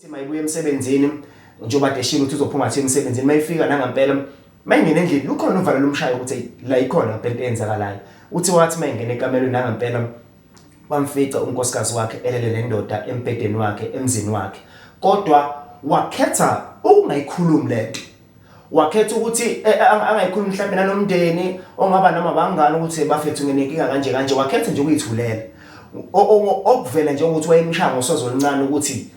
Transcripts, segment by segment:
Uthi mayibuya emsebenzini njengoba deshile ukuthi uzophuma athi emsebenzini mayifika nangampela mayingena endlini lukhona uvalo lomshayo ukuthi la ikhona ngempela into eyenzakalayo. Uthi wathi mayingena ekamelweni nangampela wamfica unkosikazi wakhe elele nendoda embhedeni wakhe emzini wakhe. Kodwa wakhetha ukungayikhulumi lento. Wakhetha ukuthi angayikhulumi mhlawumbe nanomndeni ongaba noma bangani ukuthi bafethu nginenkinga kanje kanje, wakhetha nje ukuyithulela. Okuvela nje ukuthi wayemshaya ngosozo oluncane ukuthi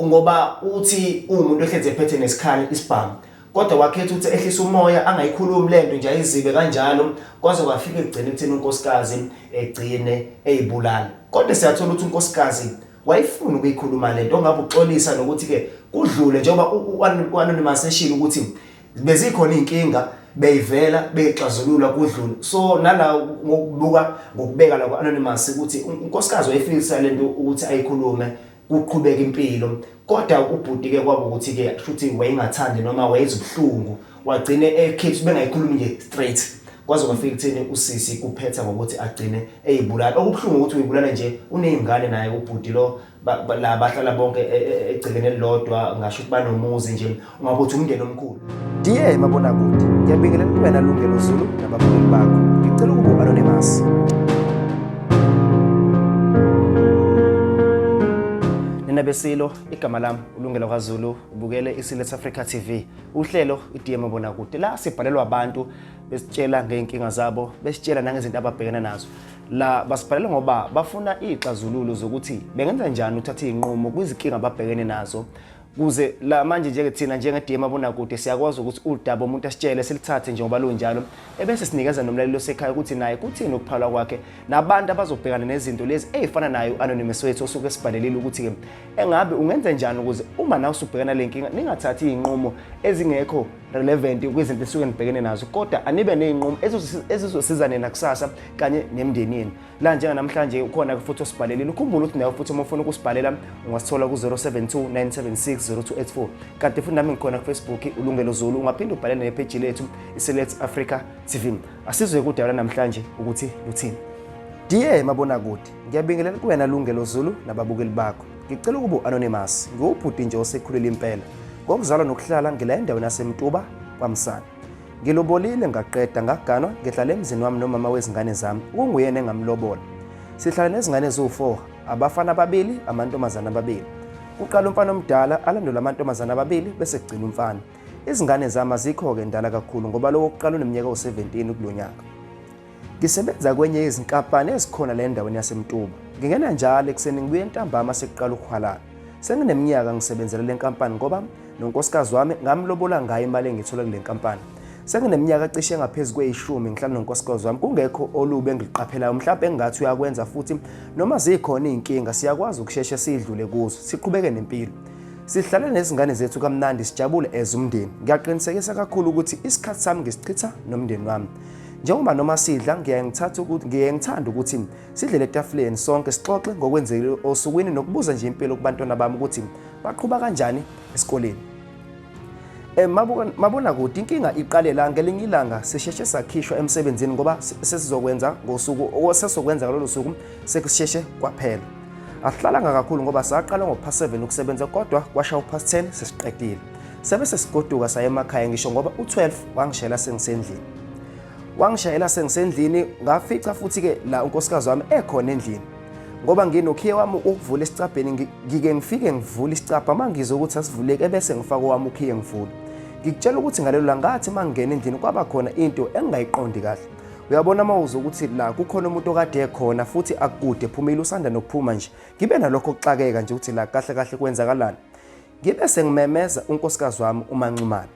ngoba uthi uwumuntu ohlezi ephethe nesikhali isibhamu, kodwa wakhetha ukuthi ehlise umoya angayikhulumi lento nje ayizibe kanjalo kwaze kwafika ekugcina ekutheni unkosikazi egcine eyibulala. Kodwa siyathola ukuthi unkosikazi wayefuna ukuyikhuluma lento, ongabe uxolisa nokuthi ke kudlule njengoba u-Anonymous eshilo ukuthi bezikhona izinkinga beyivela beyixazulula kudlule. So nala ngokubuka ngokubeka la ku-Anonymous ukuthi unkosikazi wayefisa lento ukuthi ayikhulume kuqhubeka impilo, kodwa ubhuti ke kwaba ukuthi ke shuthi wayengathandi noma wayezubuhlungu wagcine ekhethu bengayikhulumi nje straight kwaze kwafika ekutheni usisi kuphetha ngokuthi agcine eyibulala. Okubuhlungu ukuthi uyibulala nje uney'ngane naye ubhuti lo la bahlala bonke egcekeni elilodwa, ngasho ukuthi banomuzi nje ungabe uthi umndeni omkhulu. Dear Mabonakude, ngiyabingelela kuwena Lungelo Zulu nababukeli bakho. Ngicela ukuba anonymous. Nina besilo, igama lami uLungelo kaZulu, ubukele iSilo Africa TV. Uhlelo iDear Mabonakude la sibhalelwa abantu besitshela ngey'nkinga zabo, besitshela nangezinto ababhekene nazo. La basibhalela ngoba bafuna iy'xazululo zokuthi bengenza njani ukuthatha iy'nqumo kwizinkinga ababhekene nazo. Kuze la manje njenge thina njenge Dear Mabonakude siyakwazi ukuthi udaba umuntu asitshele silithathe njengoba lunjalo, ebese sinikeza nomlaleli osekhaya ukuthi naye kuthini ukuphalwa kwakhe nabantu abazobhekana nezinto lezi ey'fana naye u-Anonymous wethu osuke esibhalelile ukuthi-ke engabe ungenza njani ukuze uma nawe usubhekana le nkinga ningathathi iy'nqumo ezingekho relevant kwizinto esuke nibhekene nazo, kodwa anibe ney'nqumo ezizosiza nina kusasa kanye nemindeni yenu. La njenganamhlanje ukhona futhi osibhalelile. Ukhumbule ukuthi nawe futhi uma ufuna ukusibhalela ungasithola ku-072 976 0284, kanti futhi nami ngikhona ku-Facebook uLungelo Zulu. Ungaphinde ubhalele nepheji lethu iSelect Africa TV. Asizwe kudaba namhlanje ukuthi luthini. Dear Mabonakude, ngiyabingelela kuwena Lungelo Zulu nababukeli bakho. Ngicela ukuba u-anonymous, ngiwubhuti nje osekhulile impela. Ngokuzalwa nokuhlala ngila endaweni yaseMtuba kwaMsane. Ngilobolile ngaqeda ngaganwa, ngihlala emzini wami nomama wezingane zami, okunguyena engamlobola. Sihlala nezingane eziwu-4, abafana ababili, amantombazane ababili. Kuqala umfana omdala, alandele amantombazane ababili bese kugcina umfana. Izingane zami azikho-ke ndala kakhulu ngoba lo wokuqala uneminyaka ewu-17 kulo nyaka. Ngisebenza kwenye yezinkampani ezikhona la endaweni yaseMtuba. Ngingena njalo ekuseni ngibuye ntambama sekuqala ukuhwalala. Sengineminyaka ngisebenzela le nkampani ngoba nonkosikazi wami ngamlobola ngayo imali engiyithola kule nkampani. Sengineminyaka cishe engaphezu kweyishumi ngihlala nonkosikazi wami kungekho olubi engiliqaphelayo mhlawumbe engingathi uyakwenza, futhi noma zikhona iy'nkinga siyakwazi ukusheshe sidlule kuzo siqhubeke nempilo. Sihlale nezingane zethu kamnandi sijabule as umndeni. Ngiyaqinisekisa kakhulu ukuthi isikhathi sami ngisichitha nomndeni wami. Njengoba noma sidla ngiyaye ngithathe ukuthi ngiye ngithanda ukuthi sidlele etafuleni sonke sixoxe ngokwenzekile osukwini nokubuza nje impilo kubantwana bami ukuthi baqhuba kanjani esikoleni. Mabonakude, inkinga iqale la ngelinye ilanga sisheshe sakhishwa emsebenzini ngoba sesizokwenza ngosuku sesizokwenza ngalolo suku sekusheshe kwaphela. Asihlalanga kakhulu ngoba saqala ngo-past 7 ukusebenza kodwa kwasha u-past 10 sesiqedile. Sebe sesigoduka saya emakhaya ngisho ngoba u-12 wangishayela sengisendlini. Wangishayela sengisendlini ngafica futhi-ke la unkosikazi wami ekhona endlini. Ngoba nginokhiye wami ukuvula esicabheni, ngike ngifike ngivule isicabha uma ngizwa ukuthi asivuleki ebese ngifaka owami ukhiye ngivule. Ngikutshela ukuthi ngalelo langa ngathi uma ngingena endlini kwaba khona into engingayiqondi kahle. Uyabona uma uzwa ukuthi la kukhona umuntu okade ekhona futhi akukude phumile usanda nokuphuma nje. Ngibe nalokho kuxakeka nje ukuthi la kahle kahle kwenzakalani. Ngibe sengimemeza unkosikazi wami uMaNxumalo.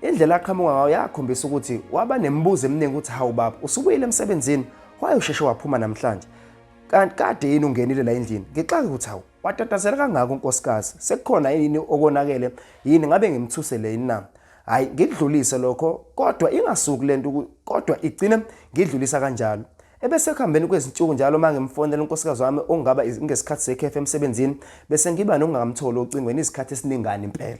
Indlela aqhamuka ngayo yakhombisa ukuthi waba nemibuzo eminingi ukuthi hawu baba usubuyile emsebenzini, why usheshe waphuma namhlanje? Kanti kade yini ungenile la endlini? Ngixake ukuthi hawu watatazela kangaka unkosikazi, sekukhona yini okonakele yini, ngabe ngimthusele yini na? Hayi ngikudlulise lokho kodwa ingasuki lento, kodwa igcine ngidlulisa kanjalo. Ebese ekuhambeni kwezinsuku njalo uma ngimfonela unkosikazi wami okungaba ngesikhathi sekhefu emsebenzini bese ngiba nokungamtholi ocingweni izikhathi esiningana impela.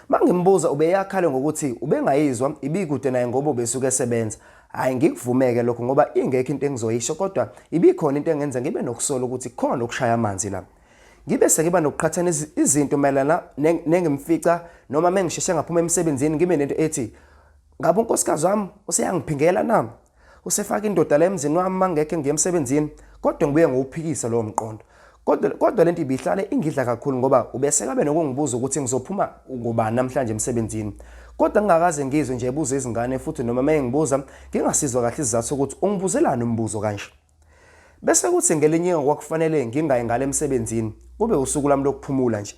Mangimbuza ubeyakhale ngokuthi ubengayizwa ibikude naye ngoba ubesuke esebenza. Hhayi ngikuvumeke lokho ngoba ingekho into engizoyisho kodwa ibikhona into engenza ngibe nokusola ukuthi khona okushaya amanzi la. Ngibe sengiba nokuqhathanisa izinto mayelana nengimfica noma mengisheshe ngaphuma emsebenzini ngibe nento ethi ngabe unkosikazi wami useyangiphingela na? Usefaka indoda la emzini wami mangekho ngiye emsebenzini kodwa ngibuye ngiwuphikise lowo mqondo. Kodwa lento ibihlale ingidla kakhulu ngoba ubesekabe nokungibuza ukuthi ngizophuma ngobani namhlanje emsebenzini. Kodwa ngingakaze ngizwe nje ebuza izingane futhi noma mayengibuza ngingasizwa kahle isizathu sokuthi ungibuzelani umbuzo kanje. Bese kuthi ngelinye kwakufanele ngingayi ngale emsebenzini kube usuku lami lokuphumula nje.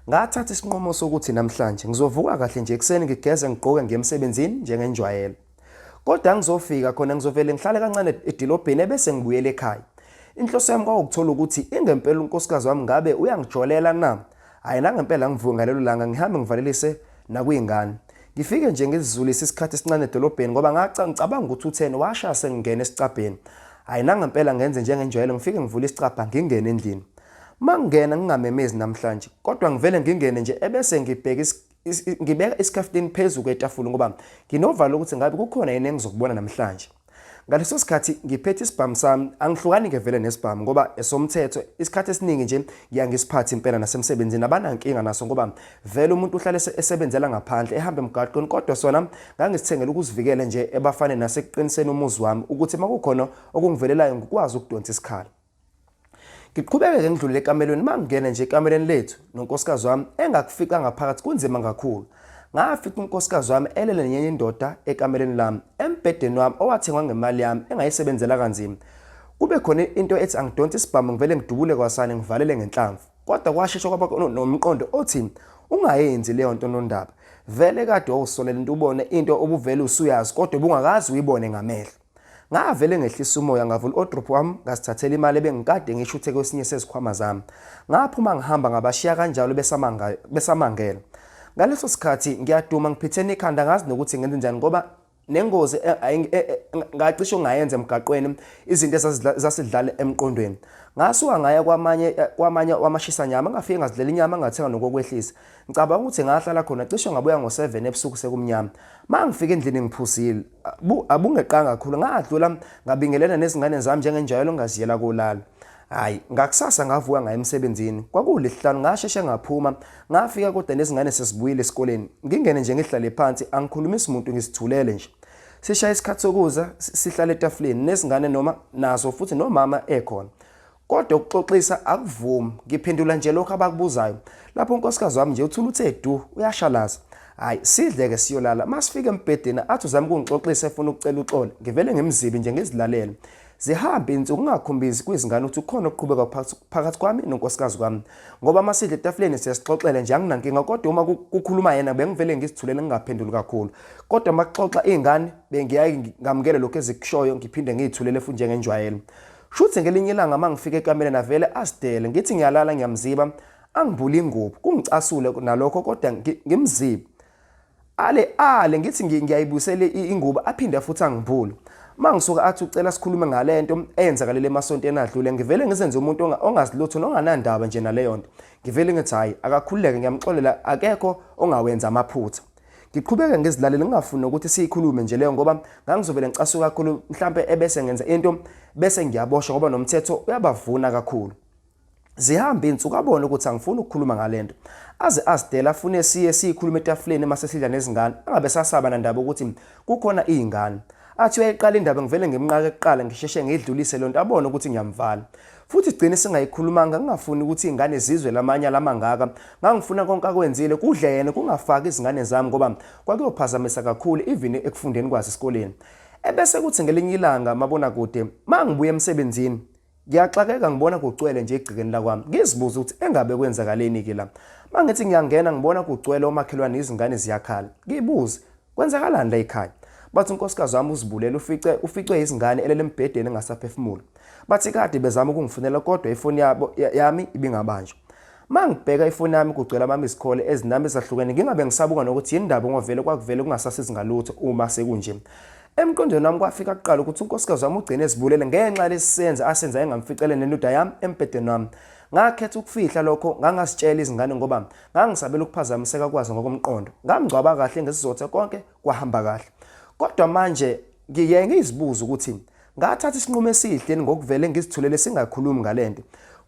Ngathatha isinqumo sokuthi namhlanje ngizovuka kahle nje ekuseni ngigeze ngigqoke ngiye emsebenzini njengenjwayelo. Kodwa ngizofika khona ngizovele ngihlale kancane edilobheni ebese ngibuyela ekhaya. Inhloso yami kwakukuthola ukuthi ingempela unkosikazi wami ngabe uyangijolela na? Hhayi nangempela ngivuke ngalelo langa ngihambe ngivalelise nakuyingane. Ngifike nje ngizizulise isikhathi esincane edolobheni ngoba ngicabanga ukuthi utheni washaya sengingena esicabheni. Hhayi nangempela ngenze njengenjwayelo ngifike ngivule isicabha ngingene endlini. Mangingena ngingamemezi namhlanje kodwa ngivele ngingene nje ebese ngibheka ngibeka isikhaftini phezu kwetafula ngoba nginovalo ukuthi ngabe kukhona yini engizokubona namhlanje. Ngaleso sikhathi ngiphethe isibhamu sami, angihlukani ke vele nesibhamu ngoba esomthetho isikhathi esiningi nje ngiya ngisiphathe impela nasemsebenzini abanankinga naso ngoba vele umuntu uhlale esebenzela ngaphandle ehamba emgaqweni kodwa sona ngangisithengela ukuzivikela nje ebafane nasekuqiniseni umuzi wami ukuthi makukhona okungivelelayo ngikwazi ukudonsa isikhala. Ngiqhubeke ke ngidlulele ekamelweni mangingena nje ekamelweni lethu nonkosikazi wami engakufica ngaphakathi kunzima kakhulu. Ngafica unkosikazi wami elele nenye indoda ekamelweni lami embhedeni wami owathengwa ngemali yami engayisebenzela kanzima. Kube khona into ethi angidonse isibhamu ngivele ngidubule kwasane ngivalele ngenhlamvu. Kodwa kwashesha kwaba nomqondo othi ungayenzi leyo nto Nondaba. Vele kade wawusolela into ubone into obuvele usuyazi kodwa ubungakaze uyibone ngamehlo. Ngavele ngehlisa umoya ngavula u-odrop wami ngazithathela imali ebengikade ngishuthe kwesinye sezikhwama zami. Ngaphuma ngihamba ngabashiya kanjalo besamangele. Ngaleso sikhathi ngiyaduma ngiphithene ikhanda ngazi nokuthi ngenze njani ngoba nengozi e, e, e, ngacishe ungayenza emgaqweni izinto ezasidlala emqondweni. Ngasuka ngaya kwamanye kwamanye wamashisanyama ngafike ngazidlela inyama ngathenga nokokwehlisa. Ngicabanga ukuthi ngahlala khona cishe ngabuya ngo-7 ebusuku sekumnyama. Mangifika endlini ngiphuzile abungeqanga kakhulu ngadlula ngabingelana nezingane zami njengenjwayelo ngaziyela kolala. Hayi ngakusasa ngavuka ngaya emsebenzini kwakuwulesihlanu ngasheshe ngaphuma ngafika kodwa nezingane sesibuyile esikoleni ngingene nje ngihlale phansi angikhulumisi muntu ngisithulele nje. Sishaya isikhathi sokuza sihlale etafuleni nezingane noma nazo futhi nomama ekhona. Kodwa ukuxoxisa akuvumi, ngiphendula nje lokho abakubuzayo. Lapho unkosikazi wami nje uthula uthe du, uyashalaza. Hhayi, sidle-ke siyolala. Uma sifika embhedeni athi uzama ukungixoxisa efuna ukucela uxolo, ngivele ngimzibe nje ngizilalele. Zihambe insuku ngingakhombisi kwizingane ukuthi kukhona okuqhubeka phakathi kwami nonkosikazi kwami. Ngoba uma sidla etafuleni siyasixoxela nje anginankinga kodwa uma kukhuluma yena bengivele ngizithulele ngingaphenduli kakhulu. Kodwa uma kuxoxa iy'ngane bengiyaye ngamukele lokhu ezikushoyo ngiphinde ngiy'thulele futhi njengenjwayelo. Shuthi ngelinye ilanga mangifika ekameleni avele asidele ngithi ngiyalala ngiyamziba angibule ingubo kungicasule nalokho kodwa ngimzibe ale ale ngithi ngiyayibuyisela ingubo aphinde futhi angibule mangisuka athi ucela sikhulume ngalento eyenzakalele emasontweni adlule ngivele ngizenze umuntu ongazi lutho nonganandaba nje naleyo nto ngivele ngithi hayi akakhululeke ngiyamxolela akekho ongawenza amaphutha Ngiqhubeke ngizilalele ngingafuni nokuthi siyikhulume nje leyo ngoba ngangizovele ngicasuka kakhulu mhlampe ebese ngenza into bese ngiyaboshwa ngoba nomthetho uyabavuna kakhulu. Zihambe insuku abone ukuthi angifuni ukukhuluma ngalento. Aze azidela afune siye siyikhulume etafuleni uma sesidla nezingane angabe sasaba nandaba ukuthi kukhona izingane. Athi uyayiqala indaba ngivele ngimnqake kuqala ngisheshe ngiyidlulise lonto abone ukuthi ngiyamvala. Futhi sigcine singayikhulumanga ngingafuni ukuthi izingane zizwe lamanyala amangaka. Ngangifuna konke akwenzile kudle yena kungafaki izingane zami ngoba kwakuyophazamisa kakhulu even ekufundeni kwazo esikoleni. Ebese kuthi ngelinye ilanga mabonakude mangibuya emsebenzini ngiyaxakeka ngibona kugcwele nje egcekeni lakwami ngizibuza ukuthi engabe kwenzakaleni ke la. Mangithi ngiyangena ngibona kugcwele omakhelwane izingane ziyakhala. Ngibuze Kwenzakalani la ekhaya? Bathi unkosikazi wami uzibulele ufice uficwe izingane elele embhedeni engasaphefumuli. Bathi kade bezama ukungifunela kodwa ifoni yabo yami ibingabanjwa. Mangibheka ifoni yami kugcwele ama-miss call ezinamba ezahlukene ngingabe ngisabuka nokuthi yini ndaba ngoba vele kwakuvele kungasasizi ngalutho uma sekunje. Emqondweni wami kwafika kuqala ukuthi unkosikazi wami ugcine ezibulele ngenxa lesisenzo asenza engamficele nendoda yami embhedeni wami. Ngakhetha ukufihla lokho ngangazitshela izingane ngoba Ngangisabela ukuphazamiseka kwazo ngokomqondo. Ngamngcwaba kahle ngesizotha konke kwahamba kahle. Kodwa manje ngiye ngizibuze ukuthi ngathatha isinqumo esihle ngokuvele ngizithulele singakhulumi ngalento.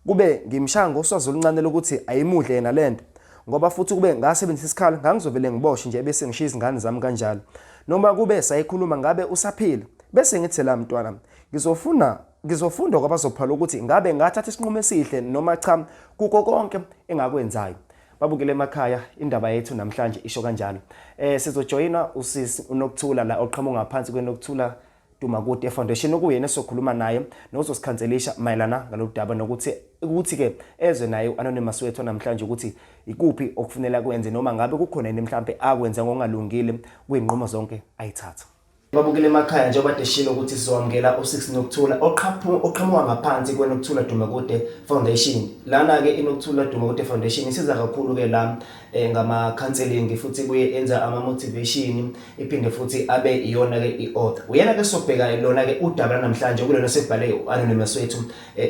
Kube ngimshaya ngoswazi oluncane lokuthi ayimudle yena lento ngoba futhi kube ngasebenzisa isikhali ngangizovele ngiboshe nje bese ngishiya izingane zami kanjalo. Noma kube sayikhuluma ngabe usaphila. Bese ngithi la mntwana ngizofuna ngizofunda kwabazophala ukuthi ngabe ngathatha isinqumo esihle noma cha kuko konke engakwenzayo. Babukele emakhaya indaba yethu namhlanje isho kanjalo. Eh sizojoyina usisi uNokuthula la oqhamuka ngaphansi kweNokuthula Dumakude Foundation okuyena esokhuluma naye nozosikhanselisha mayelana ngalolu daba nokuthi ukuthi-ke ezwe naye u-anonymous wethu namhlanje ukuthi ikuphi okufunela kwenze noma ngabe kukhona yini mhlampe akwenze ngokungalungile kwiy'nqumo zonke ayithatha. Babukele emakhaya njengoba deshilo ukuthi sizowamukela u-6 Nokuthula oqhamuka ngaphansi kweNokuthula Dumakude Foundation. Lana-ke iNokuthula Dumakude Foundation isiza kakhulu-ke la ngama-counseling futhi kuye enza ama-motivation iphinde futhi abe iyona-ke i-author. Uyena-ke sobheka lona-ke udaba lanamhlanje kulona sebhale u-anonymous wethu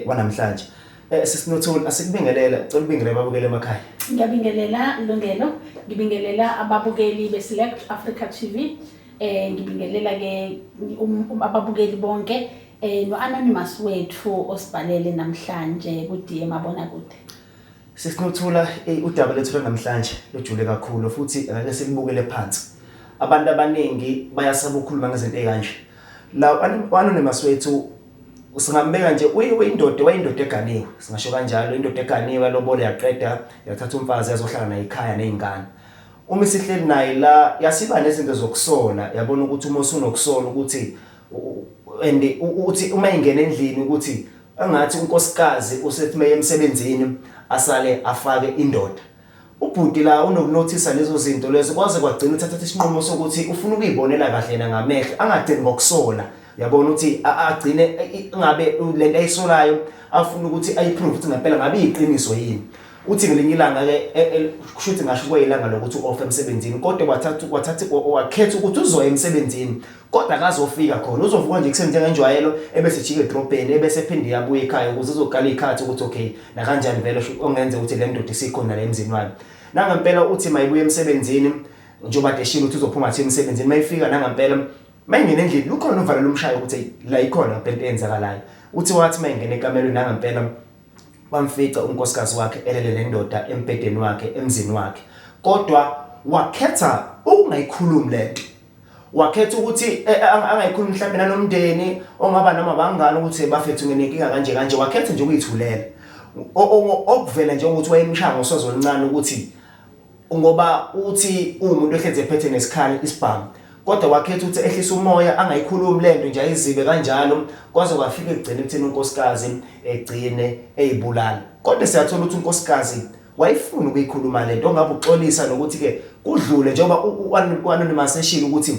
wanamhlanje. Sisinothula asikubingelele, cela ubingelele ababukeli emakhaya. Ngiyabingelela Lungelo, ngibingelela ababukeli be-Select Africa TV. Ngibingelela ke ababukeli bonke no-anonymous wethu osibhalele namhlanje ku-DM Mabonakude. Sisinothula udaba lethu namhlanje lujule kakhulu futhi angeke silibukele phansi. Abantu abaningi bayasaba ukukhuluma ngezinto ezikanje. La anonymous wethu singambeka nje uyindoda wayindoda eganiwe singasho kanjalo indoda eganiwe lobola yaqeda yathatha umfazi yazohlala naye ekhaya nezingane. Uma isihleli naye la yasiba nezinto zokusola yabona ukuthi uma usunokusola ukuthi and uthi uma ingena endlini ukuthi engathi unkosikazi usethi meye emsebenzini asale afake indoda. Ubhuti la unokunothisa lezo zinto lezo kwaze kwagcina uthatha isinqumo sokuthi ufuna ukuyibonela kahle yena ngamehlo angagcini ngokusola. Uyabona ukuthi agcine ngabe lento ayisolayo afuna ukuthi ayiprove ukuthi ngempela ngabe iqiniso yini. Uthi ngelinye ilanga ke kusho ukuthi ngasho kweyilanga lokuthi u-off emsebenzini kodwa wathatha wakhetha ukuthi uzoya emsebenzini kodwa akazofika khona uzovuka nje ekuseni njengenjwayelo ebese ejika edrobheni ebese ephinde yabuya ekhaya ukuze uzokala ikhathi ukuthi okay nakanjani vele ongenza ukuthi le ndoda isikhona la emzini wayo. Nangempela uthi mayibuye emsebenzini njengoba deshilo ukuthi uzophuma athi emsebenzini mayifika nangempela mayingena endlini lukhona uvalo lomshayo ukuthi la ikhona ngempela into eyenzakalayo. Uthi wathi mayingena ekamelweni nangempela wamfica unkosikazi wakhe elele nendoda embhedeni wakhe emzini wakhe kodwa wakhetha ukungayikhulumi lento. Wakhetha ukuthi angayikhulumi mhlawumbe nanomndeni ongaba noma bangani ukuthi bafethu nginenkinga kanje kanje wakhetha nje ukuyithulela. Okuvela nje ukuthi wayemshaya ngosozo oluncane ukuthi ngoba uthi uwumuntu ohlezi ephethe nesikhali isibhamu kodwa wakhetha ukuthi ehlise umoya angayikhulumi lento nje ayizibe kanjalo kwaze kwafika ekugcina ekutheni unkosikazi egcine eyibulala. Kodwa siyathola ukuthi unkosikazi wayefuna ukuyikhuluma lento ongabe uxolisa nokuthi ke kudlule njengoba u-anonymous eshilo ukuthi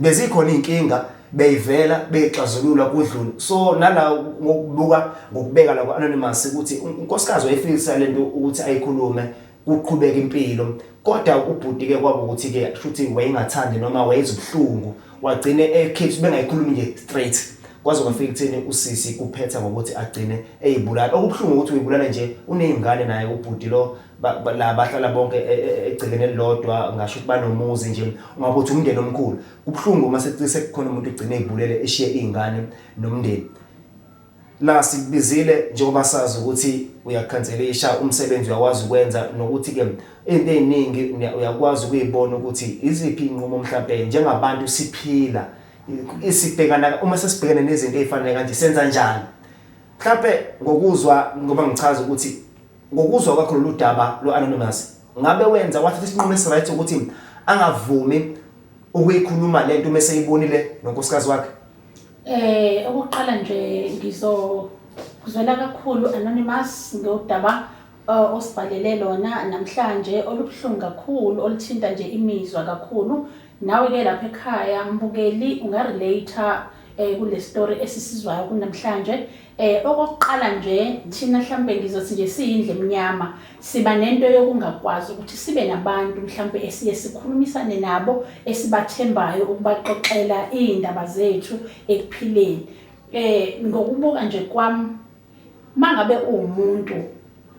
bezikhona izinkinga beyivela beyixazulula kudlule. So nala ngokubuka ngokubeka la ku-anonymous ukuthi unkosikazi wayefisa lento ukuthi ayikhulume kuqhubeka impilo kodwa ubhuti ke kwabo ukuthi ke shuthi wayengathandi noma wayezubuhlungu wagcine ekhethu bengayikhulumi nje straight kwaze kwafika ekutheni usisi kuphetha ngokuthi agcine eyibulala. Okubuhlungu ukuthi uyibulala nje unezingane naye ubhuti lo la bahlala bonke egcekeni elilodwa ngasho ukuthi banomuzi nje ungabe uthi umndeni omkhulu. Kubuhlungu uma sekukhona umuntu egcine eyibulele eshiye izingane nomndeni. La sikubizile njengoba sazi ukuthi uyakhanselisha umsebenzi uyakwazi ukwenza nokuthi ke into eziningi uyakwazi ukuyibona ukuthi iziphi inqumo mhlambe njengabantu siphila isibhekana uma sesibhekene nezinto ezifanele kanje senza njani. Mhlambe ngokuzwa ngoba ngichaza ukuthi ngokuzwa kwakho lolu daba lo anonymous ngabe wenza wathatha isinqumo esiright ukuthi angavumi ukuyikhuluma lento uma eseyibonile nonkosikazi wakhe. Okokuqala nje ngizozwela kakhulu Anonymous ngodaba osibhalele lona namhlanje olubuhlungu kakhulu oluthinta nje imizwa kakhulu. Nawe ke lapha ekhaya mbukeli ungarelate kule story esisizwayo kunamhlanje. Okokuqala nje thina mhlambe ngizothi nje siyindle emnyama siba nento yokungakwazi ukuthi sibe nabantu mhlambe esiye sikhulumisane nabo esibathembayo ukubaxoxela izindaba zethu ekuphileni. Ngokubuka nje kwami mangabe uwumuntu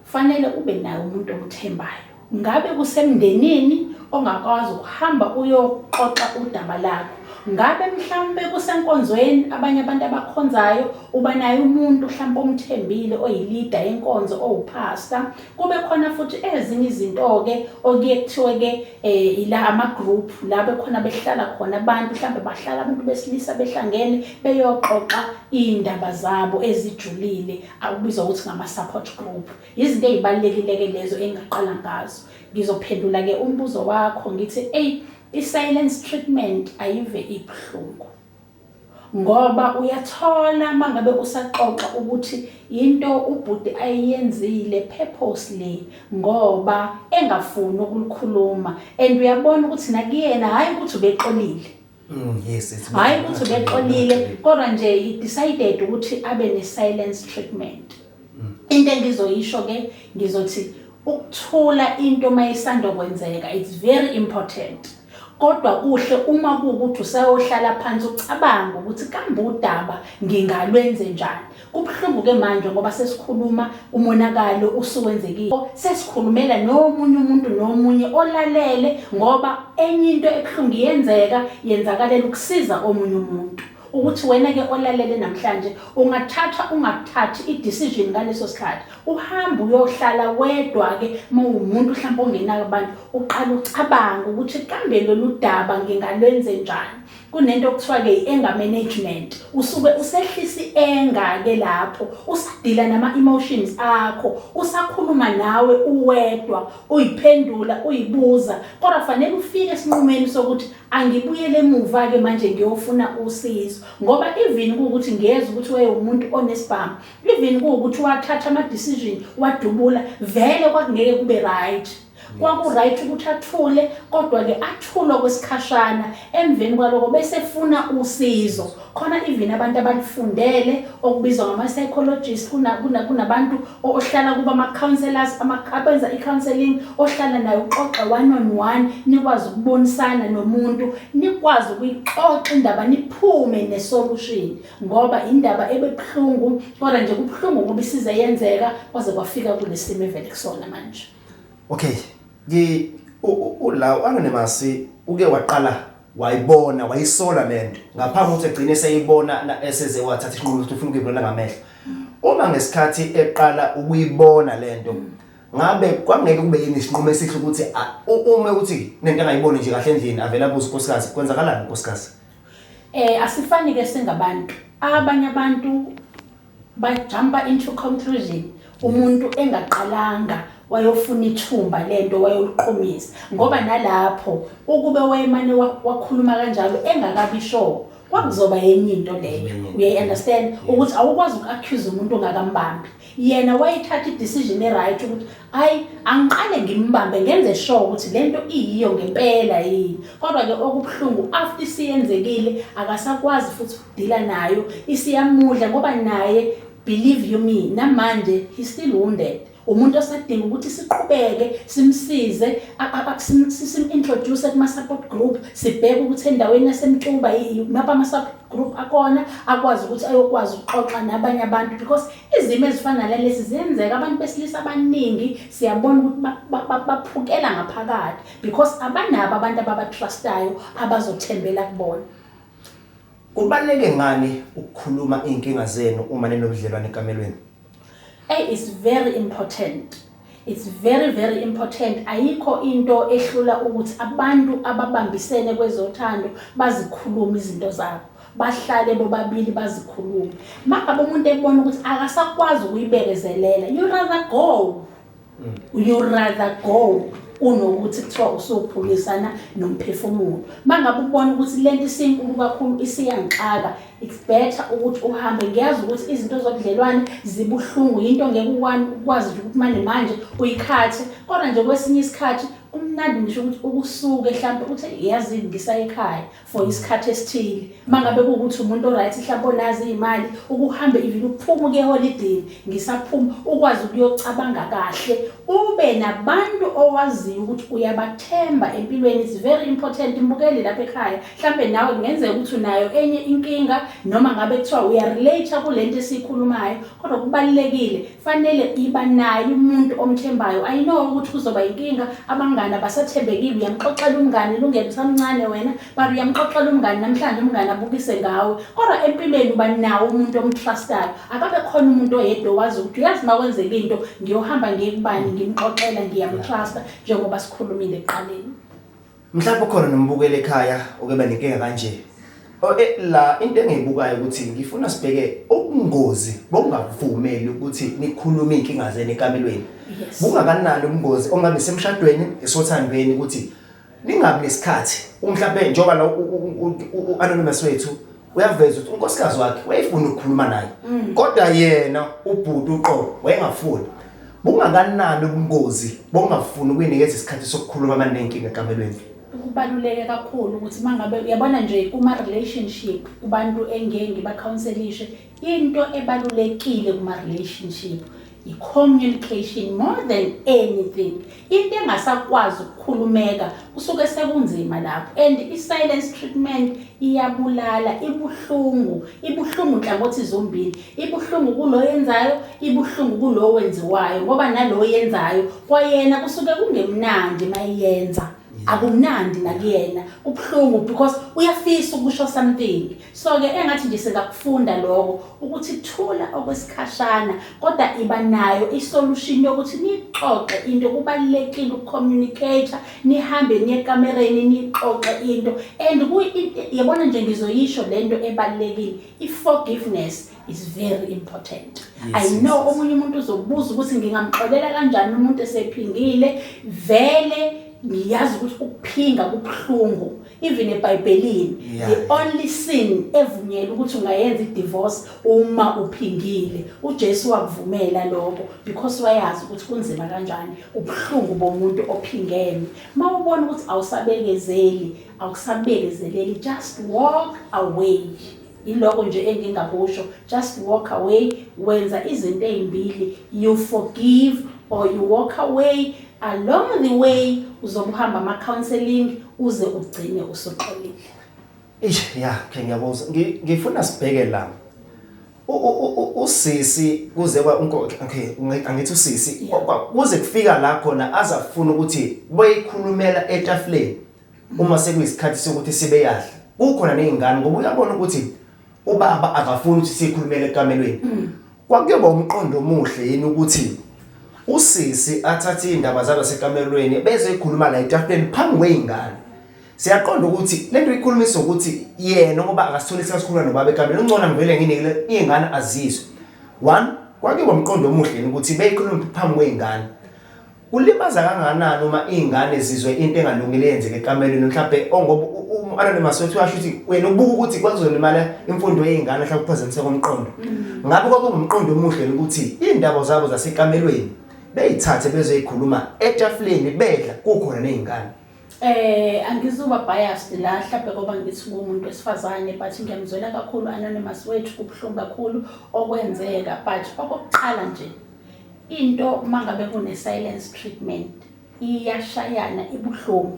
fanele ube naye umuntu omthembayo. Ngabe kusemndenini ongakwazi ukuhamba uyoxoxa udaba lakho. Ngabe mhlawumbe kusenkonzweni, abanye abantu abakhonzayo, uba naye umuntu mhlawumbe omthembile oyi-leader yenkonzo, owuphasta. Kube khona futhi ezinye izinto-ke okuye kuthiwe-ke ila ama-group la bekhona behlala khona abantu, mhlawumbe bahlala abantu besilisa behlangene beyoxoxa iy'ndaba zabo ezijulile, akubizwa ukuthi ngama-support group. Izinto ey'balulekile-ke lezo engingaqala ngazo. Ngizophendula-ke umbuzo wakho ngithi, eyi, i-silence treatment ayive ibuhlungu, ngoba uyathola mangabe usaxoxa ukuthi into ubhuti ayiyenzile purposely ngoba engafuni ukulikhuluma, and uyabona ukuthi nakuyena hayi ukuthi ubexolile. Yes, it's Hayi ukuthi ubexolile, kodwa nje he decided ukuthi abe ne-silence treatment. Into engizoyisho ke, ngizothi ukuthula into mayisanda kwenzeka, it's very important, kodwa kuhle uma kuwukuthi usayohlala phansi ucabanga ukuthi kambe udaba ngingalwenze njani. Kubuhlungu ke manje ngoba sesikhuluma umonakalo usuwenzekile, sesikhulumela nomunye umuntu nomunye olalele, ngoba enye into ebuhlungu iyenzeka, yenzakalela ukusiza omunye umuntu. Ukuthi wena ke olalele namhlanje ungathatha ungathathi i-decision ngaleso sikhathi, uhambe uyohlala wedwa ke mawumuntu mhlawumbe ongenayo abantu, uqala ucabanga ukuthi kambe lolu daba ngingalwenze njani. Kunento okuthiwa ke i-anger management, usuke usehlisa i-anger ke lapho usadila nama-emotions akho, usakhuluma nawe uwedwa, uyiphendula, uyibuza, kodwa fanele ufike esinqumeni sokuthi angibuyele emuva ke manje ngiyofuna usizo. Ngoba even kuwukuthi ngiyezwa ukuthi wayewumuntu onesibhamu, even kuwukuthi wathatha ama-decision wadubula, vele kwakungeke kube right. Kwaku-right ukuthi athule, kodwa-ke athule okwesikhashana, emveni kwaloko bese funa usizo. Khona even abantu abalifundele okubizwa ngama-psychologist, kunabantu ohlala kuba ama-counselors, abenza i-counseling, ohlala naye uxoxe one on one, nikwazi ukubonisana nomuntu, nikwazi ukuyixoxa indaba, niphume ne-solution, ngoba indaba ebebuhlungu, kodwa nje kubuhlungu ngoba isize yenzeka kwaze kwafika kulesimo evele kusona manje. Okay, ngi la anonymous uke waqala wayibona, wayisola lento ngaphambi ukuthi egcine seyibona eseze wathatha isinqumo ukuthi ufuna ukuyibona ngamehlo. Uma ngesikhathi eqala ukuyibona lento, ngabe kwangeke kube yini isinqumo esihle ukuthi uma ukuthi nento angayiboni nje kahle endlini avela abuze unkosikazi, kwenzakalani unkosikazi? Asifani ke singabantu. Abanye abantu bajumpa into conclusion umuntu engaqalanga wayofuna ithumba lento wayoliqhumisa, ngoba nalapho ukube wayemane wakhuluma kanjalo engakabi sure, kwakuzoba yenye into leyo. Uyayi-understand ukuthi awukwazi uku-accuse umuntu ongakambambi. Yena wayethatha i-decision e-right ukuthi hayi, angiqale ngimbambe ngenze sure ukuthi lento iyiyo ngempela yini. Kodwa-ke okubuhlungu, after isiyenzekile akasakwazi futhi ukudila nayo, isiyamudla, ngoba naye, believe you me, namanje he still wounded. Umuntu osadinga ukuthi siqhubeke simsize, sim-introduce kuma-support group, sibheke ukuthi endaweni yaseMtuba mapha ama-support group akona, akwazi ukuthi ayokwazi ukuxoxa nabanye abantu, because izimo ezifana nalezi ziyenzeka. Abantu besilisa abaningi siyabona ukuthi baphukela ngaphakathi because abanabo abantu ababatrustayo abazothembela kubona. Kubaluleke ngani ukukhuluma iy'nkinga zenu uma ninobudlelwane ekamelweni? Hey, it's very important. It's very, very important. Ayikho into ehlula ukuthi abantu ababambisene kwezothando bazikhulume izinto zabo. Bahlale bobabili bazikhulume. Mangabe umuntu ebona ukuthi akasakwazi ukuyibekezelela, you rather go. You rather go unokuthi kuthiwa usuphukisana nomphefumulo. Mangabe ubona ukuthi lento isinkulu kakhulu isiyangixaka, it's better ukuthi uhambe. Ngiyazi ukuthi izinto zobudlelwane zibuhlungu, into ngeke ukwazi nje ukuthi manje manje uyikhathe, kodwa nje kwesinye isikhathi kumnandi ngisho ukuthi ukusuke mhlawumbe uthi yazi ngisaya ekhaya for isikhathi esithile. Mangabe kuwukuthi umuntu oright mhlawumbe onazi imali, ukuhambe even uphume uye eholidini, ngisaphuma ukwazi ukuyocabanga kahle, ube nabantu owaziyo ukuthi uyabathemba empilweni. It's very important. Mbukeli lapha ekhaya, mhlambe nawe kungenzeka ukuthi unayo enye inkinga. Noma ngabe kuthiwa uyarelate kule nto esiyikhulumayo, kodwa kubalulekile, fanele iba naye umuntu omthembayo. I know ukuthi kuzoba inkinga, abangani abasathembekile. Uyamxoxela umngani, lungelo usamncane wena, but uyamxoxela umngani namhlanje, umngani abukise ngawe. Kodwa empilweni uba nawo umuntu omtrustayo. Akabe khona umuntu oyedwa owazi ukuthi uyazi uma kwenzeka into ngiyohamba ngiye kubani ngimxoxela, ngiyamtrusta, njengoba sikhulumile ekuqaleni. Mhlawumbe ukhona nombukeli ekhaya okeba nenkinga kanje. La into engiyibukayo ukuthi ngifuna sibheke ubungozi bokungavumeli ukuthi nikhulume inkinga zenu ekamelweni. Bungakanani ubungozi ongabe semshadweni, esothandweni, ukuthi ningabi nesikhathi? Mhlawumbe njengoba la u-anonymous wethu uyaveza ukuthi unkosikazi wakhe wayefuna ukukhuluma naye, kodwa yena ubhuti uqobo wayengafuni. Bungakanani ubungozi bokungafuni ukuyinikeza isikhathi sokukhuluma uma ninenkinga ekamelweni? Kubaluleke kakhulu ukuthi uma ngabe uyabona nje kuma-relationship, kubantu engeke ngiba-counselishe, into ebalulekile kuma-relationship i-communication more than anything. Into engasakwazi ukukhulumeka kusuke sekunzima lapho, and i-silence treatment iyabulala, ibuhlungu, ibuhlungu nhlangothi zombili. Ibuhlungu kulo yenzayo, ibuhlungu kulo wenziwayo, ngoba nalo yenzayo kwayena kusuke kungemnandi mayiyenza, akumnandi nakuyena, kubuhlungu because uyafisa ukusho something. So-ke engathi nje singakufunda lokho ukuthi thula okwesikhashana, kodwa iba nayo isolution yokuthi nixoxe into. Kubalulekile ukucommunicate, nihambe niye ekamereni nixoxe into. And yabona nje, ngizoyisho lento ebalulekile, i-forgiveness is very important. I know omunye umuntu uzobuza ukuthi ngingamxolela kanjani umuntu esephingile. Vele ngiyazi ukuthi ukuphinga kubuhlungu. Even eBhayibhelini, the only sin evunyelwe ukuthi ungayenza i-divorce uma uphingile. UJesu wakuvumela lokho because wayazi ukuthi kunzima kanjani, ubuhlungu bomuntu ophingene. Mawubona ukuthi awusabekezeli, awusabekezeleli, just walk away. Iloko nje engingakusho, just walk away. Wenza izinto ezimbili, you forgive or you walk away. Along the way uzobe uhamba ama-counseling uze ugcine usuxolile. Eish, ya, ke ngiyabuzwa. Ngifuna sibheke la. Usisi kuze kwa okay, angithi usisi kuze kufika la khona azafuna ukuthi boyikhulumela etafuleni uma sekuyisikhathi sokuthi sibe yadla. Kukhona nezingane, ngoba uyabona ukuthi ubaba akafuni ukuthi sikhulumele ekamelweni. Kwakuyoba umqondo omuhle yini ukuthi usisi athathe indaba zabasekamelweni beze ikhuluma la etafuleni phambi kwezingane? Siyaqonda ukuthi lento ikhulumisa ukuthi yena ngoba akasitholi isikhathi sokukhuluma nobaba ekamelweni, ungcono ngivele nginike izingane azizwe. One, kwakuyoba umqondo omuhle yini ukuthi beyikhuluma phambi kwezingane? Kulimaza kangakanani uma izingane zizwe into engalungile eyenzeka ekamelweni? Mhlawumbe ongoba u-anonymous wethu uyasho ukuthi wena ubuka ukuthi kwakuzolimala imfundo yey'ngane, mhlawumbe ukuphazamiseka komqondo. Ngabe kwakungumqondo omuhle ukuthi iy'ndaba zabo zasekamelweni bey'thathe bezoyikhuluma etafuleni bedla kukhona ney'ngane? Angizuba biased la mhlawumbe ngoba ngithi ngumuntu wesifazane, but ngiyamzwela kakhulu anonymous wethu, kubuhlungu kakhulu okwenzeka. But okokuqala nje, into mangabe kune silence treatment iyashayana, ibuhlungu.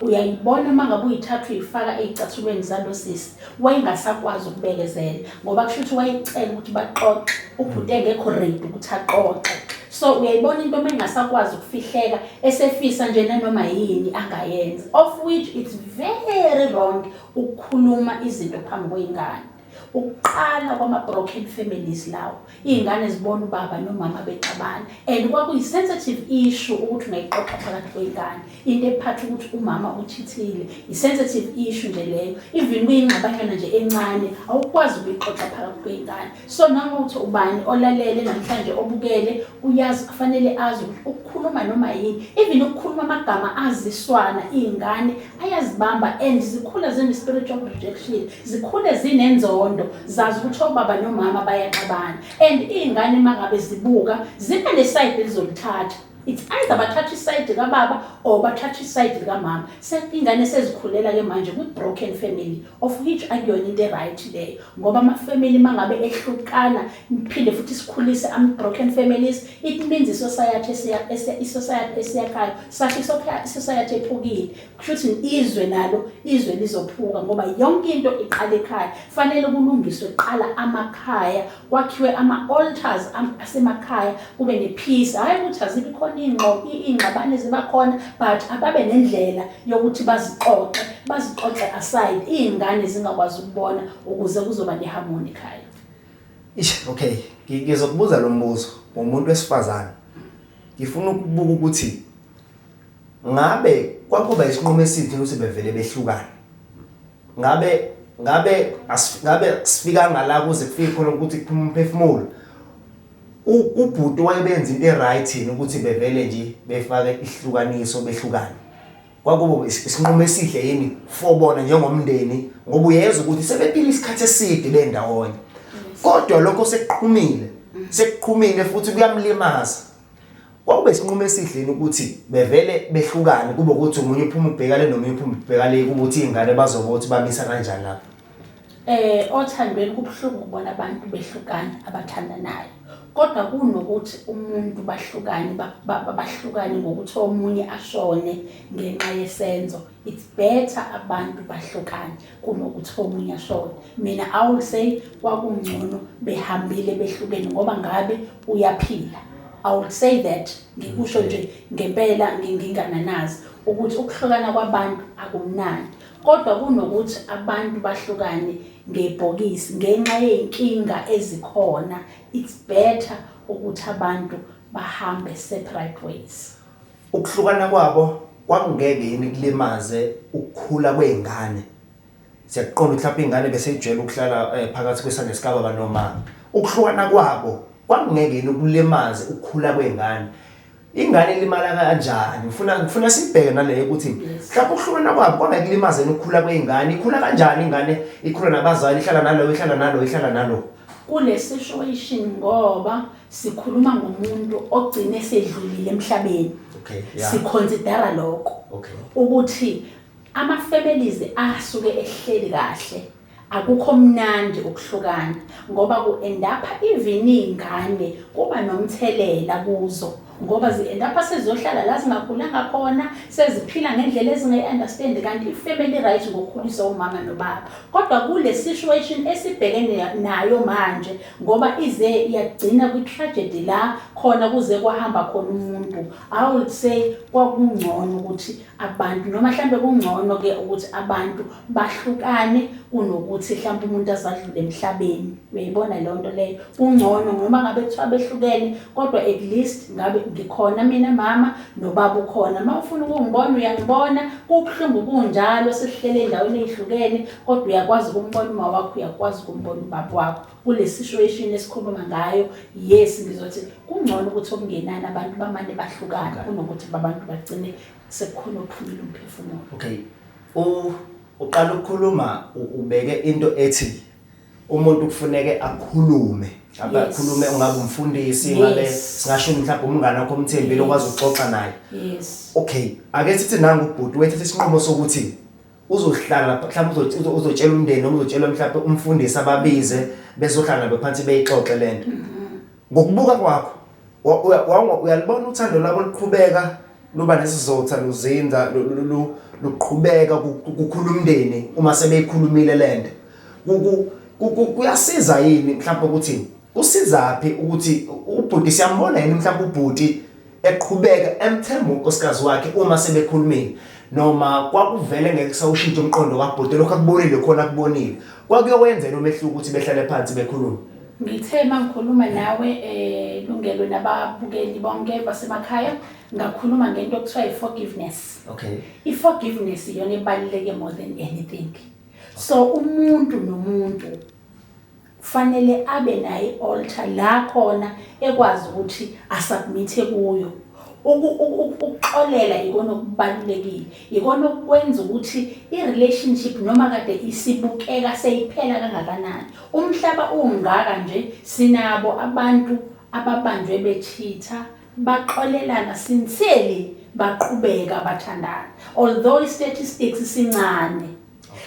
Uyayibona mangabe uyithatha uyifaka ey'cathulweni zalo sisi, wayengasakwazi ukubekezela ngoba kusho ukuthi wayecela ukuthi baxoxe, ubhuti engekho ready ukuthi axoxe. So uyayibona into uma engasakwazi ukufihleka, esefisa nje nanoma yini angayenza, of which it's very wrong ukukhuluma izinto phambi kwey'ngane. Ukuqala kwama-broken families lawo, iy'ngane zibona ubaba nomama bexabana, and kwakuyi-sensitive issue ukuthi ungayixoxa phakathi kwey'ngane into ephatha ukuthi umama uchithile. I-sensitive issue nje leyo, even kuyingxabanyana nje encane, awukwazi ukuyixoxa phakathi kwey'ngane. So noma uthi ubani olalele namhlanje, obukele, uyazi, kufanele azi ukuthi ukukhuluma noma yini, even ukukhuluma amagama aziswana, iy'ngane ayazibamba and zikhula zine-spiritual rejection, zikhule zinenzondo, zazi ukuthi obaba nomama bayaxabana. And iy'ngane uma ngabe zibuka ziba nesayidi elizolithatha. It's either bathatha isayidi kababa or bathatha isayidi likamama. Ingane sezikhulela-ke manje kwi-broken family, of which akuyona into e-right leyo, ngoba ama-family uma ngabe ehlukana, phinde futhi sikhulise ama-broken families, it means i-society i-society esiyakhayo sakhe i-society ephukile. Kusho ukuthi izwe nalo, izwe lizophuka, ngoba yonke into iqala ekhaya. Fanele kulungiswe kuqala amakhaya, kwakhiwe ama-altars asemakhaya, kube ne-peace. Hhayi ukuthi azibi khona iy'ngxabano eziba khona, but ababe nendlela yokuthi bazixoxe, bazixoxe aside, iy'ngane zingakwazi ukubona, ukuze kuzoba ne-harmony ekhaya. Ish, okay, ngizokubuza lo mbuzo ngomuntu wesifazane. Ngifuna ukubuka ukuthi ngabe kwakuba isinqumo esihle ukuthi bevele behlukane. Ngabe sifika ngala kuze kufike khona ukuthi kuphume umphefumulo. Ubhuti wayebenza into e-right yini ukuthi bevele nje befake isihlukaniso behlukane? Kwakuba isinqumo esihle yini for bona njengomndeni, ngoba uyezwa ukuthi sebephila isikhathi eside bendawonye. Kodwa lokho sekuqhumile, sekuqhumile futhi kuyamlimaza. Kwakube isinqumo esihle yini ukuthi bevele behlukane, kube ukuthi omunye uphuma ubheka le nomunye uphuma ubheka le, kube ukuthi iy'ngane bazoba ukuthi bamisa kanjani lapho? Othandweni kubuhlungu ukubona abantu behlukana abathandanayo. Kodwa kunokuthi umuntu bahlukane, bahlukane ngokuthi omunye ashone ngenxa yesenzo. It's better abantu bahlukane kunokuthi omunye ashone. Mina I will say kwakungcono behambile behlukene, ngoba ngabe uyaphila. I will say that, ngikusho nje ngempela ngingananazi ukuthi ukuhlukana kwabantu akumnandi. Kodwa kunokuthi abantu bahlukane ngebhokisi ngenxa yey'nkinga ezikhona, it's better ukuthi abantu bahambe separate ways. Ukuhlukana kwabo kwakungeke yini kulimaze ukukhula kwey'ngane? Siyakuqonda ukuthi lapho iy'ngane beseyijwayele ukuhlala phakathi kwesandla sikababa noma. Ukuhlukana kwabo kwakungeke yini kulimaze ukukhula kwey'ngane? Ingane ilimala kanjani? Ngifuna sibheke naleyo ukuthi mhlawumbe ukuhlukana kwabo kwangeke kulimaze ukukhula kwey'ngane. Ikhula kanjani ingane? Ikhula nabazali, ihlala nalo, ihlala nalo, ihlala nalo. Kule situation, ngoba sikhuluma ngomuntu ogcine sedlulile emhlabeni. Siconsidera lokho. Ukuthi ama-families asuke ehleli kahle, akukho mnandi ukuhlukana, ngoba ku-end up even iy'ngane kuba nomthelela kuzo, ngoba zi-end up seziyohlala la zingakhulanga khona, seziphila ngendlela ezingayi-understand, kanti i-family right ngokukhuliswa umama nobaba. Kodwa kule situation esibhekene nayo manje, ngoba ize yagcina kwi-tragedy la khona kuze kwahamba khona umuntu, I would say kwakungcono ukuthi abantu, noma mhlambe kungcono ke ukuthi abantu bahlukane kunokuthi mhlambe umuntu azadlule emhlabeni. Uyayibona leyo nto leyo? Kungcono noma ngabe kuthiwa behlukene, kodwa at least ngabe ngikhona mina mama nobaba ukhona. Uma ufuna ukungibona uyangibona, kubuhlungu kunjalo, sihlele endaweni ezihlukene, kodwa uyakwazi ukumbona uma wakho, uyakwazi ukumbona ubaba wakho. Kule situation esikhuluma ngayo, yes, ngizothi kungcono ukuthi okungenani abantu bamane bahlukane kunokuthi abantu bagcine sekukhona ophumile umphefumulo. Okay. Uqala ukukhuluma ubeke into ethi umuntu kufuneke akhulume. Abakhulume, ungabe umfundisi, ngabe singasho mhlawumbe umngane wakho omthembile okwazi ukuxoxa naye. Okay, ake sithi nangu ubhuti wethatha isinqumo sokuthi uzohlala lapha, mhlawumbe uzotshela umndeni noma uzotshela mhlawumbe umfundisi, ababize bezohlala nabo phansi beyixoxe lento. Ngokubuka kwakho, uyalibona uthando lwabo luqhubeka luba nesizotha, luzinza, luqhubeka kukhula umndeni uma sebeyikhulumile lento. Kuyasiza yini mhlawumbe ukuthi kusizaphi ukuthi ubhuti siyambona yini mhlawumbe ubhuti eqhubeka emthemba unkosikazi wakhe uma sebekhulumile, noma kwakuvele ngeke kusawushintsha umqondo kabhuti, lokho akubonile khona akubonile, kwakuyokwenzela umehluko ukuthi behlale phansi bekhulume? Ngithe mangikhuluma nawe Lungelo nababukeli bonke basemakhaya, ngakhuluma ngento okuthiwa i-forgiveness. I-forgiveness iyona ebaluleke more than anything. So umuntu nomuntu kufanele abe naye i-altar la khona ekwazi ukuthi asubmithe kuyo. Ukuxolela ikona okubalulekile, ikona okwenza ukuthi i-relationship noma kade isibukeka seyiphela kangakanani. Umhlaba ungaka nje, sinabo abantu ababanjwe bechitha, Baxolelana sincerely, baqhubeka bathandana, although i-statistics sincane.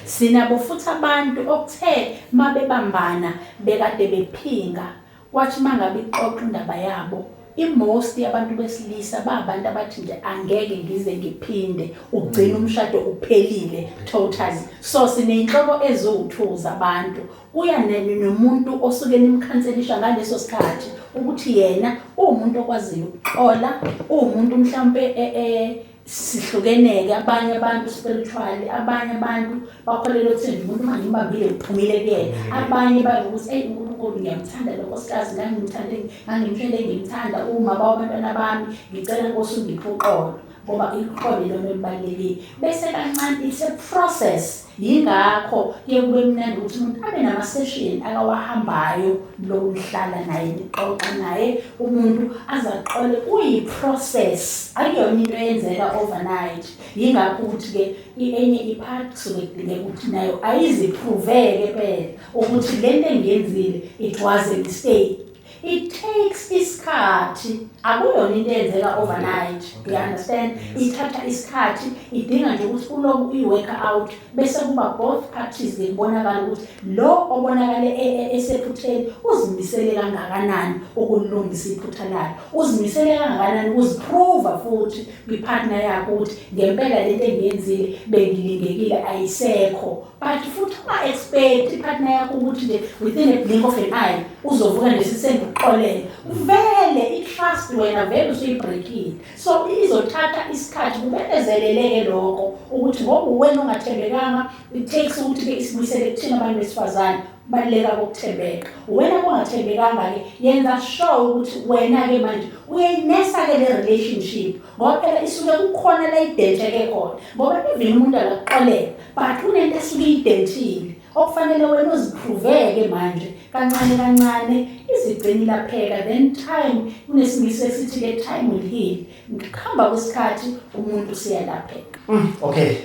Sinabo futhi abantu okuthe mabebambana bekade bephinga, kwathi mangabe ixoxa indaba yabo, i-most yabantu besilisa babantu abathi nje angeke ngize ngiphinde, ugcina umshado uphelile totally. So siney'nhlobo eziwu-two zabantu, kuya nomuntu osuke nimkhanselisha ngaleso sikhathi ukuthi yena uwumuntu okwaziyo ukuxola, uwumuntu mhlampe sihlukeneke. Abanye abantu spiritually, abanye abantu bakholelwa ekutheni umuntu uma ngimbambile ngiphumile kuyena. Abanye bazi ukuthi eyi uNkulunkulu ngiyamthanda lo nkosikazi, ngangimthande, ngangimshele ngimthanda, uwumama wabantwana bami, ngicela Nkosi ungiphe uxolo, ngoba uxolo ilona olubalulekile. Bese kancane it's a process. Yingakho kuye kube mnandi ukuthi umuntu abe nama-session akawahambayo, lokuhlala naye nixoxa naye umuntu aze axole. Kuyi-process, akuyona into eyenzeka overnight. Yingakho ukuthi-ke enye i-part kusuke kudingeka ukuthi nayo ayizi-prove-ke phela ukuthi le nto engiyenzile it was a mistake. It takes isikhathi, akuyona into eyenzeka overnight. You understand? Ithatha isikhathi, idinga nje ukuthi uloku uyi-work out, bese kuba both parties kubonakala ukuthi lo obonakale esephutheni uzimisele kangakanani ukulungisa iphutha lakhe, uzimisele kangakanani ukuzi-prove futhi kwi-partner yakhe ukuthi ngempela lento engiyenzile bengilingekile, ayisekho. But futhi unga-expect i-partner yakho ukuthi nje within a blink of an eye uzovuka nje sisengikuxolele. Vele i-trust wena vele usuyi-break-ile, so izothatha isikhathi kubekezeleleke lokho ukuthi ngoba uwena ongathembekanga. It takes ukuthi-ke isibuyisele kuthina abantu besifazane, kubaluleka kokuthembeka. Wena kungathembekanga-ke, yenza sure ukuthi wena-ke manje uyayinesa-ke le relationship, ngoba phela isuke kukhona la i-dent-eke khona. Ngoba even umuntu angakuxolela, but kunento esuke iyi-dent-ile okufanele wena uzi-prove-ke manje kancane kancane, izigcine ilapheka. Then time, kunesingisi esithi-ke time will heal. Ngikuhamba kwesikhathi umuntu usiyalapheka. Okay,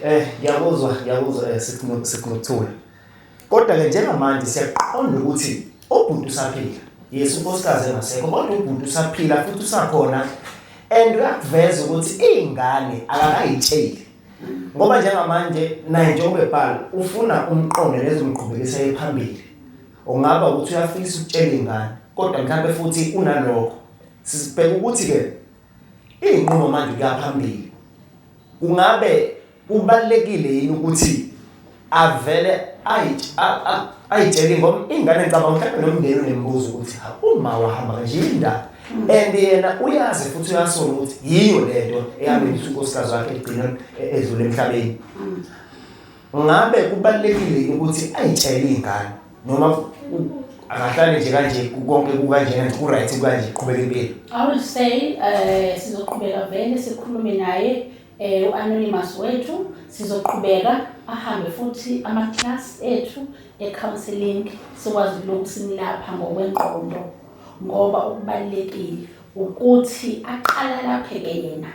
ngiyakuzwa, sikunokuthula. Kodwa ke njengamanje siyaqonda ukuthi ubhuti usaphila. Yes, unkosikazi engasekho, kodwa ubhuti usaphila futhi usakhona, and uyakuveza ukuthi iy'ngane akakayitsheli. Ngoba njengamanje naye njengoba ebhala ufuna umqondo lezomqhubekisa phambili. Ungaba ukuthi uyafisa ukutshela iy'ngane, kodwa mhlawumbe futhi unalokho. Sibheka ukuthi ke iy'nqumo manje kuya phambili. Kungabe kubalulekile yini ukuthi avele ayitshele, ngoba ingane ngicabanga mhlawumbe nomndeni unembuzo ukuthi ha, uma wahamba kanje yini indaba, and yena uyazi futhi uyasola ukuthi yiyo lento eyamenza unkosikazi wakhe egcina edlule emhlabeni. Ngabe kubalulekile yini ukuthi ayitshele iy'ngane, noma akahlale nje kanje, konke kukanjena nje, ku-right kanje, qhubeka impilo? I will say sizoqhubeka vele sikhulume naye u-anonymous wethu. Sizoqhubeka ahambe futhi ama-class ethu e-counselling, sikwazi lokhu simlapha ngokwengqondo, ngoba okubalulekile ukuthi aqala lapheke yena,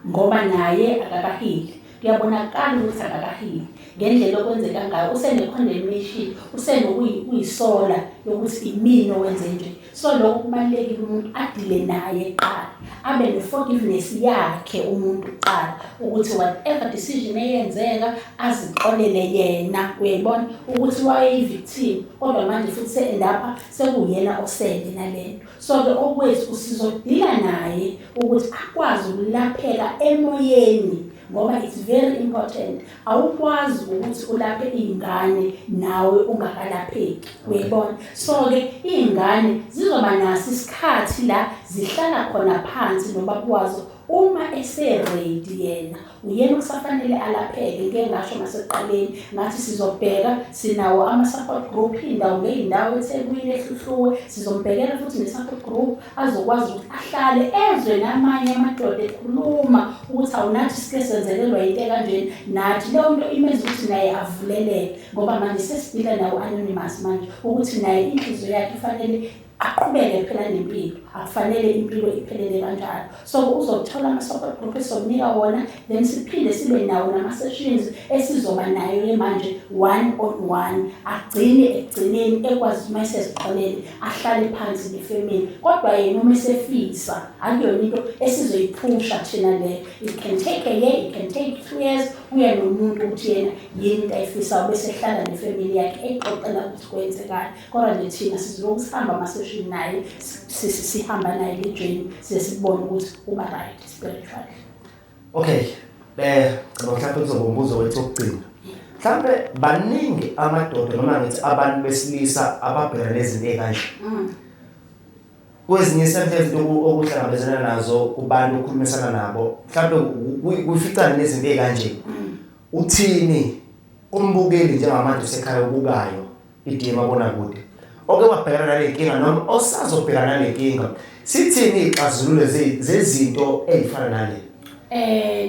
ngoba naye akaka-heal-i. Kuyabonakala ukuthi akaka-heal-i ngendlela okwenzeka ngayo, usene-condemnation, usenokuy'sola yokuthi imina owenze nje. So lokho kubalulekile umuntu a-deal-e naye kuqala, abe ne-forgiveness yakhe umuntu kuqala, ukuthi whatever decision eyenzeka azixolele yena. Uyayibona ukuthi wayeyi-victim, kodwa manje futhi se-end-up sekuyena osele nalento. So-ke okwethu sizo-deal-a naye ukuthi akwazi ukulapheka emoyeni, ngoba it's very important. Awukwazi ukuthi ulaphe iy'ngane nawe ungakalapheki, uyayibona? So-ke iy'ngane zizoba naso isikhathi la zihlala khona phansi nobaba wazo uma ese-ready yena. Uyena okusafanele alapheke. Ngike ngasho ngasekuqaleni ngathi sizobheka, sinawo ama-support group iy'ndawo ngey'ndawo eThekwini, eHluhluwe. Sizombhekela futhi ne-support group azokwazi ukuthi ahlale ezwe namanye amadoda ekhuluma ukuthi awunathi sike senzekelwa into ekanjena nathi. Leyo nto imenza ukuthi naye avuleleke, ngoba manje sesi-deal-a nawo anonymous manje ukuthi naye inhliziyo yakhe ifanele. Aqhubeke phela nempilo, akufanele impilo iphelele kanjalo. So uzothola ama-support group esizomnika wona, then siphinde sibe nawo nama-sessions esizoba nayo-ke manje one on one, agcine ekugcineni ekwazi uma esezixolele ahlale phansi nefemeli. Kodwa yena uma esefisa, akuyona into esizoyiphusha thina leyo. It can take a year, it can take 2 years, kuya nomuntu ukuthi yena yini into ayifisayo, bese ehlala nefemeli yakhe exoxela ukuthi kwenzekani. Kodwa nje thina sizolokhu sihamba ama-session naye, sihamba naye le journey, size sibone ukuthi uba right spiritually. Okay, cabanga mhlawumbe kuzoba umbuzo wethu wokugcina. Mhlawumbe baningi amadoda noma ngithi abantu besilisa ababhekana nezinto ey'kanje. Kwezinye isikhathi izinto okuhlangabezana nazo kubantu okhulumisana nabo, mhlawumbe kuficana nezinto ey'kanje. Uthini umbukeli njengamanje osekhaya obukayo iDA Mabonakude, oke wabhekana nale nkinga noma osazobhekana nale nkinga, sithini iy'xazululo zezinto ey'fana nale?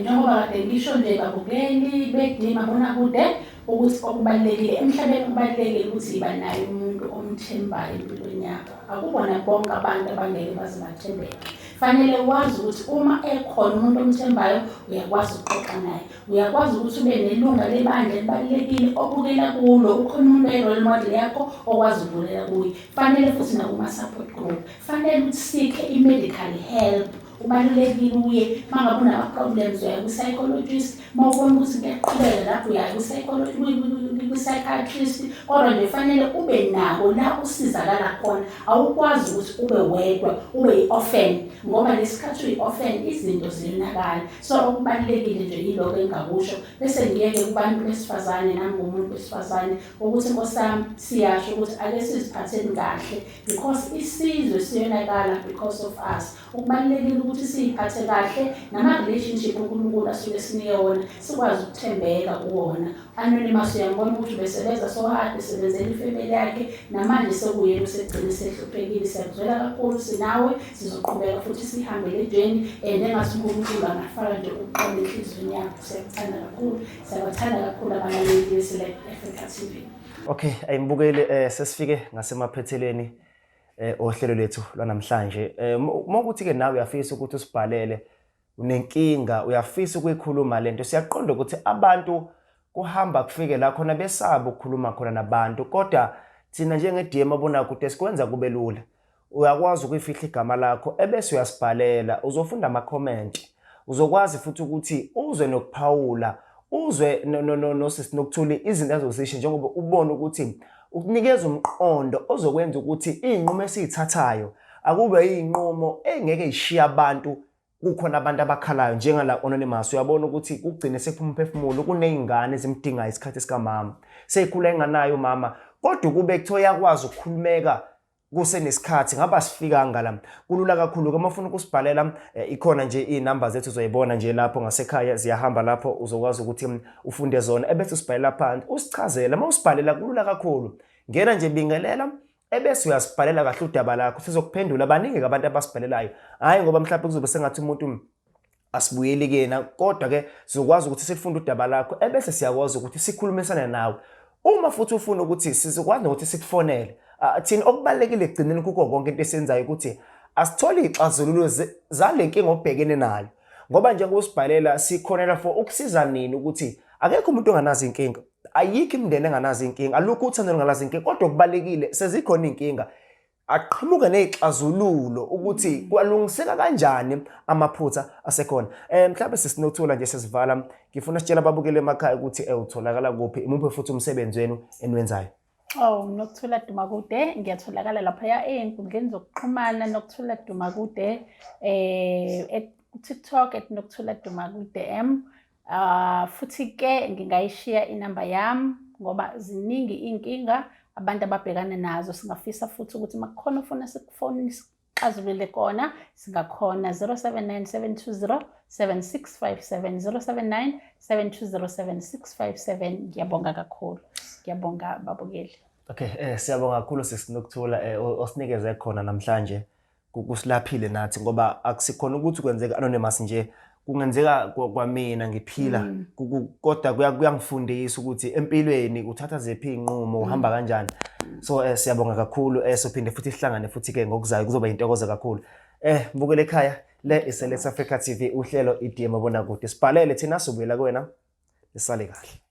Njengoba kade ngisho nje babukeli beDA Mabonakude ukuthi okubalulekile emhlabeni, kubalulekile ukuthi iba naye umuntu omthembayo empilweni yakho. Akubona bonke abantu abangeke baze bathembeke. Fanele wazi ukuthi uma ekhona umuntu omthembayo, uyakwazi ukuxoxa naye, uyakwazi ukuthi ube nelunga lebandla elibalulekile obukela kulo, ukhona umuntu oyi-role model yakho okwazi ukubulela kuye. Fanele futhi nakuma-support group, fanele ukuthi sikhe i-medical help. Kubalulekile uye uma ngabe unama-problems, uya kwi-psychologist. Uma ubona ukuthi kuyaqhubeka lapho, uya kwi-psychiatrist. Kodwa nje fanele ube nako la usizakala khona. Awukwazi ukuthi ube wedwa, ube yi-orphan, ngoba lesikhathi uyi-orphan izinto ziyonakala. So okubalulekile nje yiloko engingakusho, bese ngiyeke kubantu besifazane, nami ngumuntu wesifazane, ukuthi nkosi yami, siyasho ukuthi ake siziphatheni kahle because isizwe siyonakala because of us. Okubalulekile ukuthi siy'phathe kahle nama-relationship uNkulunkulu asuke sinike wona, sikwazi ukuthembeka kuwona. Anonymous uyambona ukuthi ubesebenza so hard, esebenzela ifemeli yakhe, namanje sekuyena usegcine sehluphekile. Siyakuzwela kakhulu, sinawe, sizoqhubeka futhi sihambe le journey, and engathi uNkulunkulu angafaka nje uxolo enhliziyweni yakho. Siyakuthanda kakhulu, siyabathanda kakhulu abalaleli be-Select Africa TV. Okay, ayimbukeli, sesifike ngasemaphethelweni ohlelo lethu lwanamhlanje. Uma ukuthi ke nawe uyafisa ukuthi usibhalele, unenkinga, uyafisa ukuyikhuluma lento, siyaqonda ukuthi abantu kuhamba kufike la khona besaba ukukhuluma khona nabantu, kodwa thina njenge-DA Mabonakude sikwenza kube lula. Uyakwazi ukuyifihla igama lakho ebese uyasibhalela, uzofunda ama-comment, uzokwazi futhi ukuthi uzwe nokuphawula, uzwe nosisi Nokuthula izinto azozisho, njengoba ubona ukuthi ukunikeza umqondo ozokwenza ukuthi iy'nqumo esiy'thathayo akube iy'nqumo engeke y'shiye abantu kukhona abantu abakhalayo njengala Anonymous. Uyabona ukuthi kugcine sekuphuma umphefumulo, kuney'ngane ezimdingayo isikhathi sikamama, seyikhula enganayo umama, kodwa ukube kuthiwa uyakwazi ukukhulumeka kusenesikhathi ngaba sifikanga la. Kulula kakhulu-ke uma ufuna ukusibhalela, ikhona nje iy'namba zethu, uzoyibona nje lapho ngasekhaya ziyahamba lapho, uzokwazi ukuthi ufunde zona ebese usibhalela phansi usichazele. Uma usibhalela kulula kakhulu, ngena nje, bingelela, ebese uyasibhalela kahle udaba lakho, sizokuphendula. Baningi-ke abantu abasibhalelayo, hhayi ngoba mhlawumbe kuzobe sengathi umuntu asibuyeli kuyena, kodwa-ke sizokwazi ukuthi sifunde udaba lakho ebese siyakwazi ukuthi sikhulumisane nawe. Uma futhi ufuna ukuthi sizokwazi nokuthi sikufonele. Thina okubalulekile ekugcineni kukho konke into esiyenzayo ukuthi asithole iy'xazululo zale nkinga obhekene nayo, ngoba njengoba usibhalela sikhonela for ukusiza nini ukuthi akekho umuntu onganazo iy'nkinga, ayikho imindeni enganazo iy'nkinga, alukho uthando olunganazo iy'nkinga, kodwa okubalulekile sezikhona iy'nkinga aqhamuke ney'xazululo ukuthi kwalungiseka kanjani amaphutha asekhona. Mhlawumbe sisinothula nje sesivala, ngifuna sitshela ababukeli emakhaya ukuthi utholakala kuphi, imuphi futhi umsebenzi wenu eniwenzayo. Oh, Nokuthula Dumakude, ngiyatholakala laphaya ey'nkundleni zokuxhumana, Nokuthula Dumakude, at TikTok at Nokuthula Dumakude M. Futhi ke ngingayishiya inamba yami ngoba ziningi iy'nkinga abantu ababhekana nazo. Singafisa futhi ukuthi uma kukhona ofuna sikufone sikuxazulule kona, singakhona 079 720 7657, 079 720 7657. Ngiyabonga kakhulu. Ngiyabonga babukeli. Okay, siyabonga kakhulu sisi Nokuthula osinikeze khona namhlanje, kusilaphile nathi ngoba akusikhona ukuthi kwenzeka anonymous nje. Kungenzeka kwamina ngiphila kodwa kuyangifundisa ukuthi empilweni uthatha ziphi iy'nqumo, uhamba kanjani. So siyabonga kakhulu, sophinde futhi sihlangane futhi-ke ngokuzayo, kuzoba intokozo kakhulu. Mbukele ekhaya, le iSelect Africa TV, uhlelo iDM Mabonakude. Sibhalele thina, sobuyela kuwena. Nisale kahle.